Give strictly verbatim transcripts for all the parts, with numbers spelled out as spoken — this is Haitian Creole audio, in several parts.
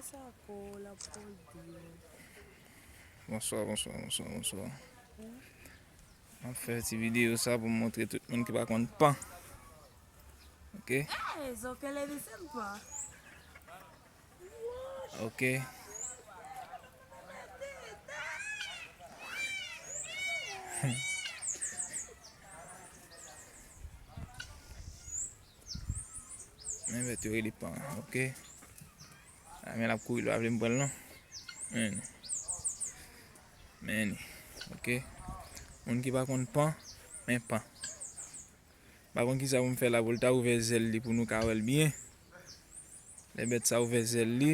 Sa ko la pwodui. Bonswa, bonswa, bonswa, bonswa. M ap fè ti videyo sa pou m montre tout moun ki pa konn pan. Ok? Hey, so kele di se m pan. Ok. Men bèt yo rele pan, ok. A, men l ap kouri, l pa vle m pran l non. Men. Men, ok. Moun ki pa konn pan, men pan. M pa konn kisa pou m fè la pou l ta ouvè zèl li pou nou ka wè l byen. Lè bèt sa ouvè zèl li,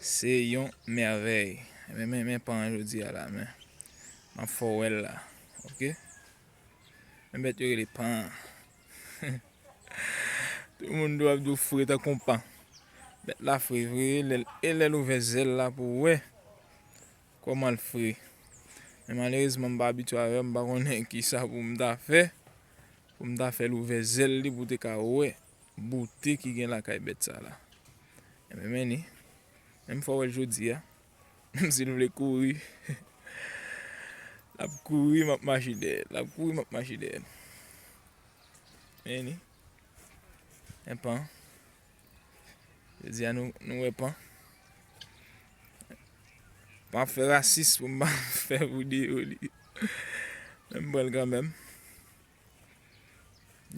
se yon mèvèy. Men, men, men pan an jodi a la, men. M ap fè w wè l la, ok? Men bèt yo rele pan an. Tout moun dwe ap di w fre tankou yon pan. Bèt la fre vre, lè l, e lè l ouvè zèl la pou w wè kòman l fre. Men malerezman, m pa abitye avè l, m pa konnen kisa pou m ta fè, pou m ta fè l ouvè zèl li pou te ka wè bote ki gen lakay bèt sa la. Ebyen, men li, men m fè w wè l jodi a. Menm si l vle kouri, l ap kouri, m ap mache dèyè l. L ap kouri, m ap mache dèyè l. Men li. Men pan. Jodi a nou, nou wè pan. M ap fè rasis pou m pa fè videyo li. Men m pran l kanmenm.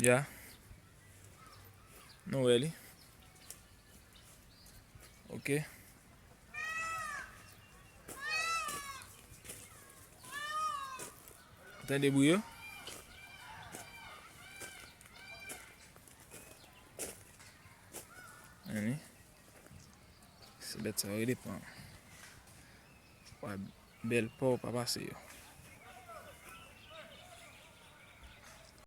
Ya. Nou wè li. Ok. Ou tande bri yo? Anni. Se bèt sa yo rele pan. Wa bèl pa w pa pase yo.